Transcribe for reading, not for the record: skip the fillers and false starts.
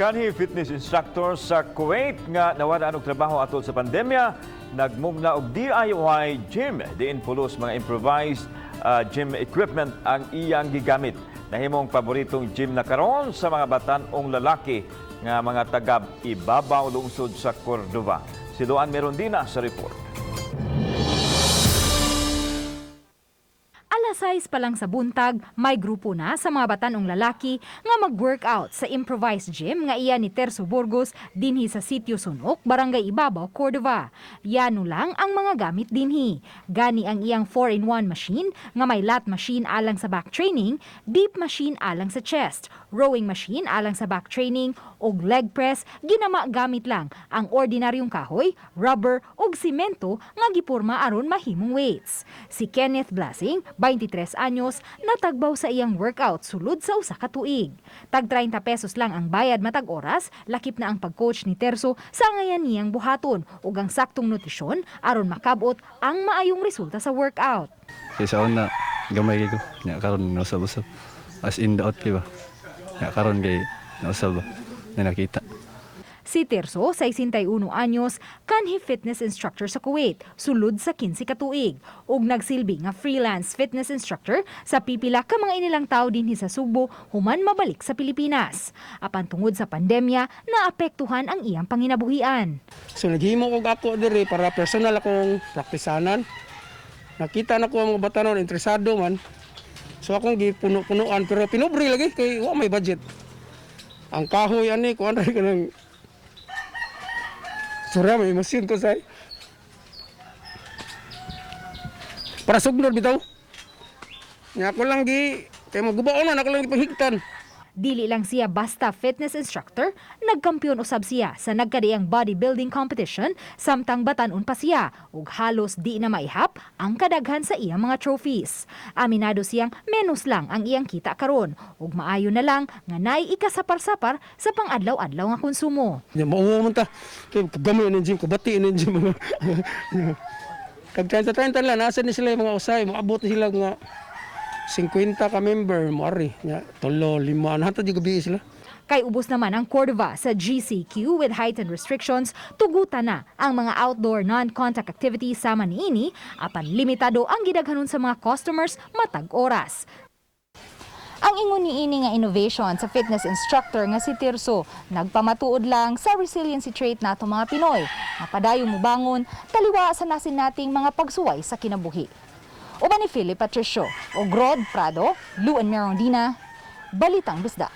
Kanhi fitness instructor sa Kuwait nga nawala og trabaho atol sa pandemya, nagmugna og DIY gym diin pulos mga improvised gym equipment ang iyang gigamit. Nahimong paboritong gym na karon sa mga batan-ong lalaki nga mga taga Ibabaw, lungsod sa Cordova. Si Luan Merondina sa report. Alas 6 pa lang sa buntag, may grupo na sa mga batanong lalaki nga mag-workout sa improvised gym nga iya ni Terso Burgos dinhi sa Sitio Sunok, Barangay Ibabaw, Cordova. Yano lang ang mga gamit dinhi. Gani ang iyang 4-in-1 machine nga may lat machine alang sa back training, deep machine alang sa chest, rowing machine alang sa back training ug leg press ginama gamit lang ang ordinaryong kahoy, rubber ug simento nga gipurma aron mahimong weights. Si Kenneth Blasing, 23 anyos, natagbaw sa iyang workout sulod sa usa ka tuig. Tag 30 pesos lang ang bayad matag oras, lakip na ang pag-coach ni Terso sa ngayan niyang buhaton ug ang saktong nutrisyon aron makabot ang maayong resulta sa workout. Kay sa una, gamay kay ko. Nya karon nausab-usab. As in daot kay ba. Nya karon kay nausab ba. Na nakita. Si Terso, 61 anyos, kanhi fitness instructor sa Kuwait, sulod sa 15 ka tuig, ug nagsilbi nga freelance fitness instructor sa pipila ka mga inilang tao dinhi sa Sugbo human mabalik sa Pilipinas. Apan tungod sa pandemya, naapektuhan ang iyang panginabuhian. So naghimo kog ako diri para personal akong praktisanan. Nakita na ko ang mga batanon interesado man. So akong gipuno-punuan pero pinubre lagi kay wa may budget. Ang kahoy ani kuan ra kanang. Sorry, may emosyon ko say. Para sugnod bitaw. Nya ako lang gi kay magubaon na ako lang gipahigtan. Dili lang siya basta fitness instructor, nagkampiyon usab siya sa nagkadiang bodybuilding competition samtang batan-on pa siya ug halos di na maihap ang kadaghan sa iyang mga trophies. Aminado siyang menos lang ang iyang kita karon ug maayo na lang nga naay ikasapar-sapar sa pang-adlaw-adlaw nga konsumo. Nya mauwa man ta. Kay gamay ning gym, kabati ning gym. Kag 30-30 lang, nasa ni sila yung mga usay, moabot ni sila nga 50 ka member, moari. Nya, tulo, lima, hantod yung gabi sila. Kay ubos naman ang Cordova sa GCQ with heightened restrictions, tugutan na ang mga outdoor non-contact activities sama niini apan limitado ang gidaghanon sa mga customers matag oras. Ang ingon niini nga innovation sa fitness instructor nga si Tirso, nagpamatuod lang sa resiliency trait nato mga Pinoy, nga padayon mobangon taliwa sa nasin nating mga pagsuway sa kinabuhi. Uban ni Philip Patricio ug Rod Prado, Luan Merondina, Balitang Bisdak.